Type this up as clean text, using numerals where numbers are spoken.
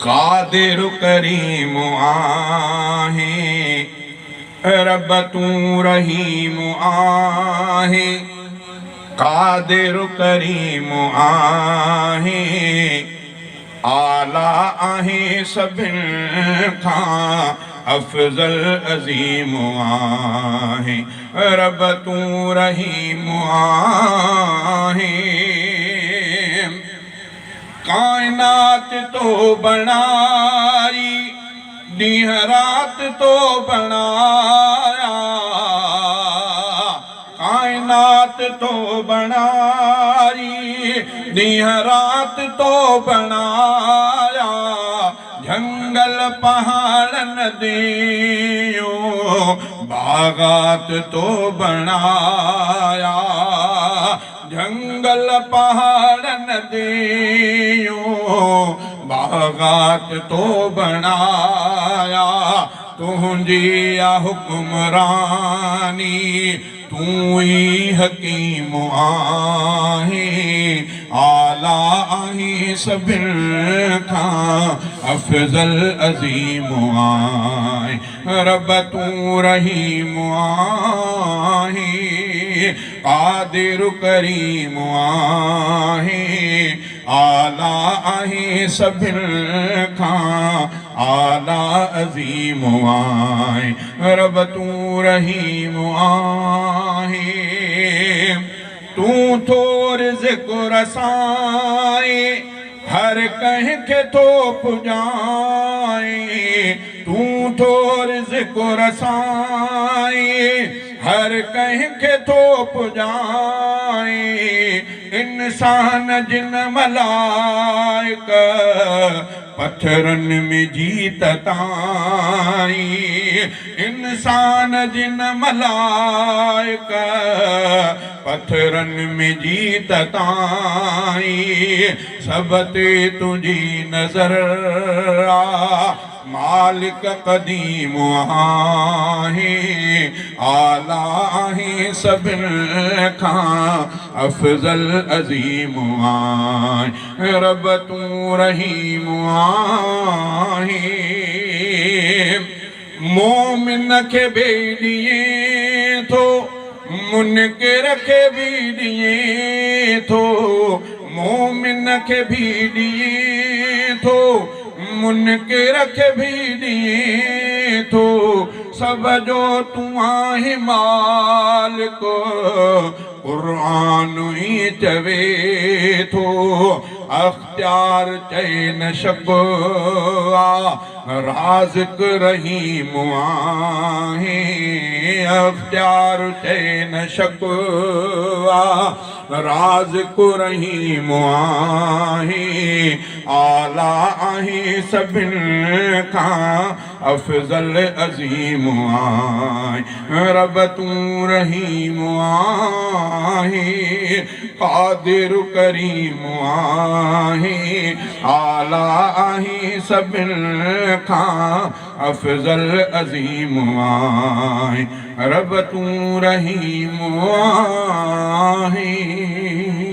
قادر ڪريم آهين، رب تون رحيم آهين، قادر ڪريم آهين، اعليٰ آهين سڀن کان افضل عظيم آهين، رب تون رحيم آهين. ڪائنات تو بڻائي، ڏينهن رات تو بڻايا. ڪائنات تو بڻائي، ڏينهن رات تو بڻايا. جهنگل پهاڙ نديون، باغات تو بڻايا. جهنگل پهاڙ نديون باغات تو بڻايا تنهنجي آ حڪمراني تون ئي حڪيم آهين اعليٰ آهين سڀن کان افضل عظيم آهين رب تون رحيم آهين قادر ڪريم آهين، اعليٰ آهين سڀن کان اعليٰ عظيم آهين، رب تون رحيم آهين، تون ٿو رزق رسائين، هر ڪنهن کي ٿو پڄائين، تون ٿو رزق رسائين. هر ڪنهن کي ٿو پڄائين، انسان جن ملائڪ، پٿرن ۾ جيت تائين، انسان جن ملائڪ، پٿرن ۾ جيت تائين، سڀ تي تنهنجي نظر آ. مالڪ قديم آهين، اعليٰ آهين سڀن کان افضل عظيم آهين، رب تون رحيم آهين. مومن کي به ڏئين ٿو، منڪر کي به ڏئين ٿو، مومن کي به ڏئين ٿو، منڪر کي به ڏئين ٿو، سڀ جو تون آهين مالڪ، قرآن ئي چوي ٿو، اختيار چئي نه شڪ آ، رازق رحيم آهين، اختيار چئي نه شڪ آ، رازق رحيم آهين، اعليٰ آهين سڀن کان افضل عظيم آهين، رب تون رحيم آهين، قادر ڪريم آهين، اعليٰ آهين سڀن کان افضل عظيم آهين، رب تون رحيم آهين.